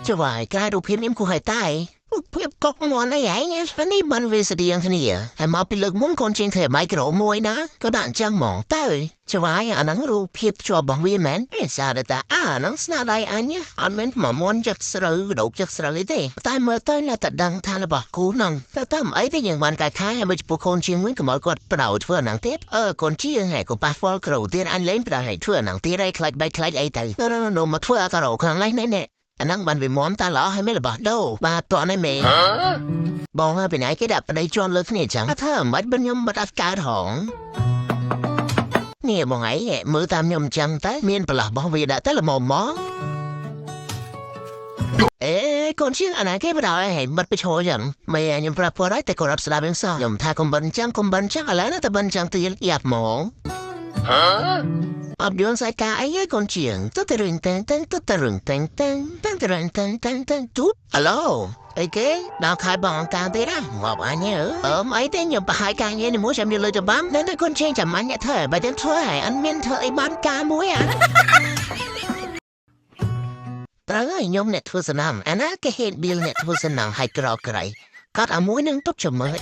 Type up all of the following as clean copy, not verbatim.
ចវាយក្រៅរូបភាពនេះគួរឲ្យតែរូបភាពកុកមន់អីឯងនេះបានវាស្តៀងគ្នាហើយមកពីលើកមុនកូនជាងធ្វើម៉ៃក្រូមួយណាក៏ដាក់អញ្ចឹងហ្មងទៅចវាយអាហ្នឹងរូបភាពជាប់របស់វាមែនអេសារតាអាហ្នឹងស្នាដៃអញអត់មែនមកមន់ចឹកស្រូវកដោកចឹកស្រូវអីទេតែមើលទៅណាតែដឹងថារបស់គូហ្នឹងតែតាមអីទេយើងបានកែខែឲ្យមើលចំពោះកូនជាងវិញកុំឲ្យគាត់ប្រៅធ្វើអាហ្នឹងទៀតអឺកូនជាងហែក៏ប៉ះពាល់គ្រូទៀតអញលេងប្រៅឲ្យធ្វើអាហ្នឹងទៀតឲ្យខ្លាចបែកខ្លាចអីទៅនោះមកធ្វើអាការ៉ូខាងនេះនេះអាហ្នឹងបានវាមមតាល្អឲ្យមានរបស់ដូបាទតោះនេះមេបងហើយពីណាគេដាក់ប្តីជន់លើគ្នាចឹងថាមិនបើខ្ញុំមិនអត់កើតហងនេះបងឯងមើលតាមខ្ញុំចឹងតែមានប្រឡោះរបស់វាដាក់តែល្មមមកអេកូនជាងអាណាគេបដ ாய் ឲ្យមិត្តទៅឈរចឹងមេខ្ញុំប្រាប់គាត់ហើយតែគាត់អត់ស្ដាប់យ៉ាងសោះខ្ញុំថាកុំបិនចឹងកុំបិនចឹងឥឡូវណាតែបិនចឹងទៀតយ៉ាប់ហ្មងអត់យល់សាច់ការអីឯកូនជាងទៅទៅរឹងតែងតែងទៅទៅរឹងតែងតែងតែងទៅរឹងតែងតែងតែងទូអាឡូអីគេដល់ខែបងអង្គការទៀតណាងាប់អញអឺមអីទេខ្ញុំប្រហែលការងារនេះមួយចាំយកលុយទៅបាំនៅតែកូនជាងចាំអញអ្នកធ្វើបើតែធ្វើហើយអត់មានធ្វើអីបានការមួយអាត្រូវហើយខ្ញុំអ្នកធ្វើសំណអាណាគេហេតុបៀលអ្នកធ្វើសំណឲ្យក្រក្រៃកាត់អាមួយនឹងទុកចាំមើល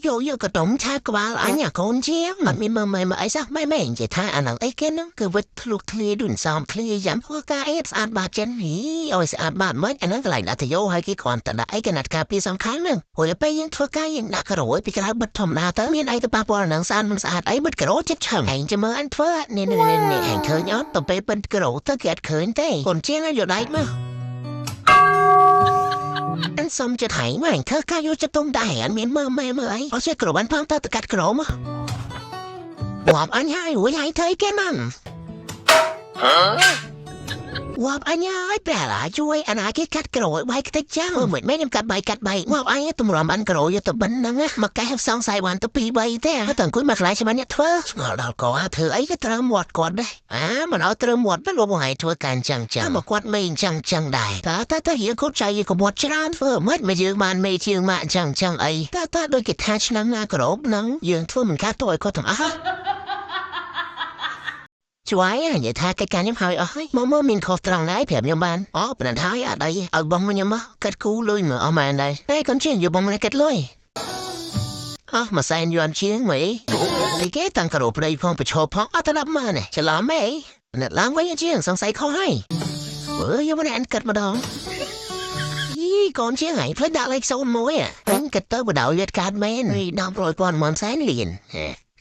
យកយកក៏ដុំឆាក្បាលអញអាកូនជាងអត់មានមើលមើលអីសោះម៉ែម៉ែនិយាយថាអានឹងអីគេហ្នឹងគឺវិតធ្លុះធ្លាយដូចសំធ្លាយយ៉ាងធ្វើការអីស្អាតបាតចិនហីឲ្យស្អាតបាតមិនអាហ្នឹងកន្លែងដាក់តយោឲ្យគេគ្រាន់តែដាក់អីកណាត់ការពារសំខាន់ហ្នឹងព្រោះពេលយើងធ្វើការយើងដាក់ក្រួយពីក្រៅបិទធម្មតាទៅមានអីទៅប៉ះពាល់នឹងស្អាតមិនស្អាតអីបិទក្រូចិត្តឆឹងឯងចាំមើលអញធ្វើនេះនេះនេះឯងឃើញអត់ទៅពេលបិទក្រូទៅគេអត់ឃើញទេកូនជាងយកដៃមកអញសុំចិត្តហែងមកធ្វើការយកចិត្តទុំដែរអត់មានមើលម៉ែមើលអីអត់ចេះក្រូបានផងតើតកាត់ក្រូមកងាប់អញហើយរួចហើយធ្វើអីគេហ្នឹងងាប់អញហើយព្រះឡាជួយអាណាគេកាត់ក្រូឲ្យបាយខ្ទេចចឹងមើលមិនមែនខ្ញុំកាត់បាយកាត់បាយងាប់អញទម្រាំបានក្រូយកទៅបិណ្ឌហ្នឹងមកកែសងសៃបានទៅ2 3ទេតែអង្គុយមកកន្លែងច្បាស់អ្នកធ្វើស្ងល់ដល់កធ្វើអីក៏ត្រូវមាត់គាត់ដែរអាមិនឲ្យត្រូវមាត់ទៅលោកបងឯងធ្វើការចឹងចឹងមកគាត់មេចឹងចឹងដែរតើតើតើរៀងគាត់ចៃក៏មាត់ច្រើនធ្វើមិនមកយើងបានមេជាងម៉ាក់ចឹងចឹងអីតើតើដូចគេថាឆ្នាំណាក្របហ្នឹងយើងធ្វើមិនកាត់ទៅឲ្យគាត់ទាំងអស់ជួយនិយាយថាកិច្ចការខ្ញុំហើយអស់ហើយមកមកមានខុសត្រង់ណាប្រាប់ខ្ញុំបានអូប៉ុន្តែហើយអត់អីឲ្យបងខ្ញុំមកកាត់គូលុយមកអស់មែនដែរតែកូនជាងយកបងមកកាត់លុយអស់មួយសែនយួនជាងមីអីគេតាំងក្រោប្តីផងប្រឈប់ផងអត់ទៅដល់ម៉ានច្រឡំហីអ្នកឡើងវិញជាងសង្ស័យខុសហើយវើយកមកអានកាត់ម្ដងយីកូនជាងហើយផ្លេចដាក់លេខ01អញកាត់ទៅបដៅយត់កាត់មែន10 100ពាន់មួយសែនលាន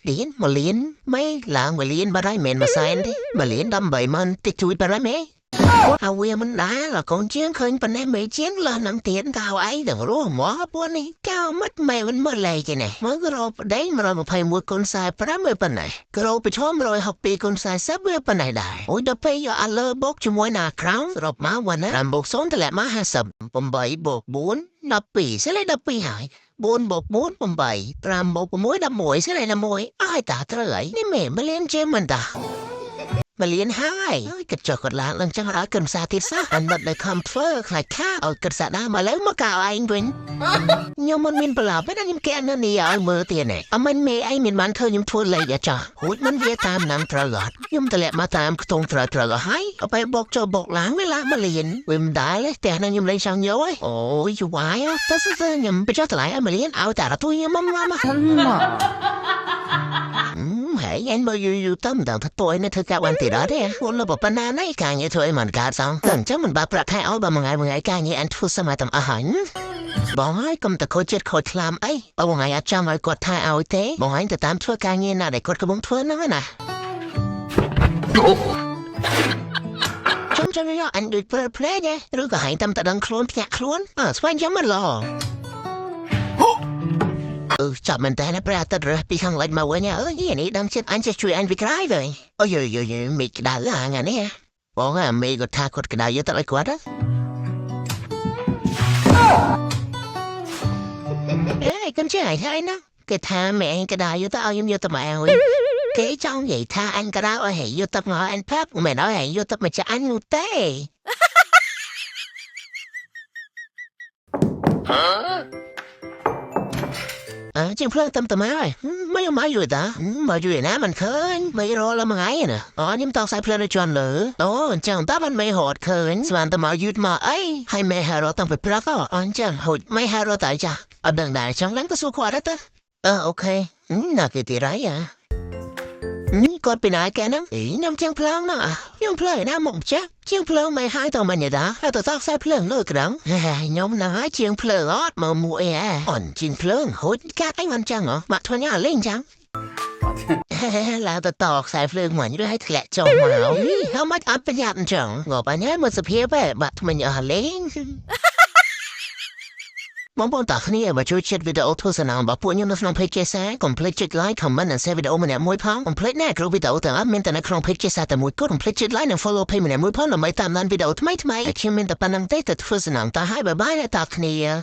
លានមួយលានមេឡើងមួយលានបាត់ហើយមិនមួយសែនទេមួយលាន18ម៉ឺនតិចជួយបាត់ហើយមេអវាមិនដែរកូនជាងឃើញប៉ុណ្ណេះមេជាងលះនឹងទៀតកៅអីទាំងរស់មកពួកនេះកៅមិតមេមិនមើលលេខទេមើលក្របដេញ121គុណ45វាប៉ុណ្ណេះក្របប្រឈម162គុណ40វាប៉ុណ្ណេះដែរអូយដល់ពេលយកអាលើបុកជាមួយណាក្រោមសរុបមកវិញណា5បូក0តម្លាក់មក58បូក4 12សេលេ12ហើយ4បូក4 8 5បូក6 11សេលេ11អើយតាត្រូវហើយនេះមេមលៀនជាមិនតាមលៀនហើយគិតចុះគាត់ឡើងឡើងចឹងឲ្យកិនសាទៀតសោះអានបាត់ដោយខំធ្វើខ្លាចខាឲ្យគិតសាដាមកលើមកកៅឯងវិញខ្ញុំមិនមានប្រឡប់ទេខ្ញុំកែនៅនេះឲ្យមើលទៀតនេះអមិនមេឯងមានបានធ្វើខ្ញុំធ្វើលេខអចាស់រួចមិនវាតាមណាំត្រូវអត់ខ្ញុំតម្លាក់មកតាមខ្ទង់ត្រូវត្រូវអស់ហើយអពេលបោកចូលបោកឡើងវាឡើងមកលៀនវាមិនដែរផ្ទះនឹងខ្ញុំលេងចង់យកហើយអូយយវាយតើស្ទខ្ញុំបញ្ចុះតម្លៃឲ្យមកលៀនឲ្យតែរទួយខ្ញុំមក ហែងមើលយូរយូរទៅមិនដឹងថាតួឯនេះធ្វើការបានទៀតអត់ទេពលលប៉ុណ្ណាណៃការងារធ្វើអីមិនកើតសោះតែអញ្ចឹងមិនបាប្រាក់ខែឲ្យបើមួយថ្ងៃមួយថ្ងៃការងារអញធ្វើសមតែអស់ហើយបងហើយកុំតែខូចចិត្តខូចថ្លើមអីបើបងឯងអត់ចាំឲ្យគាត់ថែឲ្យទេបងឯងទៅតាមធ្វើការងារណាដែលគាត់កំពុងធ្វើហ្នឹងណាចាំចាំយកអញដូចព្រឺភ្នែកឬក៏ហែងតាមតដឹងខ្លួនភ្ញាក់ខ្លួនអើស្វែងចាំមិនល្អអឺចាប់មែនតើព្រះអាទិត្យរើសពីខាងលិចមកវិញអើយនេះដឹងចិត្តអញចេះជួយអញពីក្រោយវិញអូយយយមេក្តៅអាថ្ងៃនេះបងអាមេគាត់ថាគាត់ក្តៅយកទៅឲ្យគាត់អេកូនចេះហើយណាគេថាម៉ែឯងក្តៅយកទៅឲ្យខ្ញុំយកទៅមកឲ្យគេចង់និយាយថាអញក្តៅឲ្យហែយកទៅមកអញប្រាប់មិនឲ្យហែយកទៅមកចាអញនោះទេអើ ជាងភ្លើងតាមតមកហើយមិនមកយូរតាមកយូរណាមិនឃើញមិនរលមួយថ្ងៃណាអូខ្ញុំតោះខ្សែភ្លើងនៅជាន់លើអូអញ្ចឹងតើបានមិនរត់ឃើញស្មានតែមកយឺតមកអីហើយមេហារត់តាំងពីព្រឹកអញ្ចឹងហូចមិនហារត់តែចាអត់ដឹងដែរចង់ឡើងទៅសួរគាត់ទៅអឺ OK ណាគេទីរៃអាគាត់ពីណាកែហ្នឹងអីខ្ញុំជាងភ្លើងណាខ្ញុំភ្លើងណាមកចាស់ជាងភ្លើងមិនហើយតមិនតាហើយទៅតខ្សែភ្លើងលើក្រងខ្ញុំណាហើយជាងភ្លើងអត់មកមួយអែអនជាងភ្លើងហូចកាត់អីមិនចឹងហ៎មកធ្វើញ៉ាលេងចឹង ឡើងទៅតខ្សែភ្លើងមកឬឲ្យធ្លាក់ចុះមកហើយមិនអត់ប្រញាប់អញ្ចឹងងាប់អញហើយមកសភាពហ៎បាក់ថ្មិញអស់លេងបងប្អូនតាគ្នាបើជួយចិត្តវីដេអូទស្សនារបស់ពួកខ្ញុំនៅក្នុង page ចេសាកុំភ្លេចចុច like comment និង share វីដេអូម្នាក់មួយផងកុំភ្លេចណាគ្រប់វីដេអូទាំងអស់មានតែនៅក្នុង page ចេសាតែមួយគត់កុំភ្លេចចុច like និង follow page ម្នាក់មួយផងដើម្បីតាមដានវីដេអូថ្មីៗខ្ញុំមានតែប៉ុណ្្នឹងទេទៅធ្វើសំណងតាហើយ bye bye អ្នកតាគ្នា។